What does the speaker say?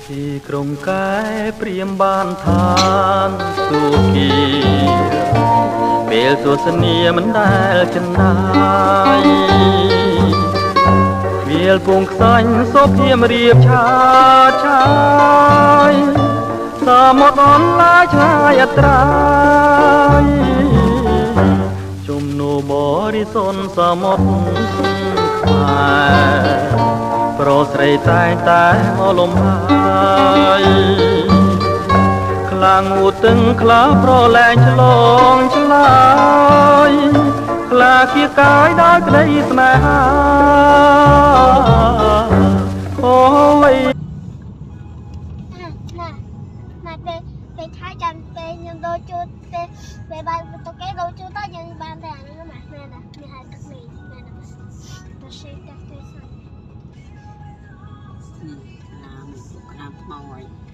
ទីក្រុងកែព្រៀមបានឋានសុគី ពេលទស្សនីមិនដែលចំណាយ វាលពងខ្សាញ់សុភាមរៀបឆាឆាយ សមុទ្រអនឡាយឆ្ងាយអត្រាយ ជំនួបរិសុនសមុទ្រខ្មែរ ប្រុសស្រីតែងតែមកលំហើយ ខ្លាំងងូទឹងខ្លាប្រលែងឆ្លងឆ្លើយ ខ្លាគៀកាយដោយក្តីស្នេហាអូយ ណាណា ពេលពេលឆាយចាំ ពេលខ្ញុំដូរជូត ពេលពេលបាយទៅគេដូរជូតទៅ យើងបានតែអាហ្នឹងណា មែនណា មានហើយទឹកនេះមែនណា ទៅសេតែទៅសា នេះក្តាមពួកក្តាមថ្មហើយ។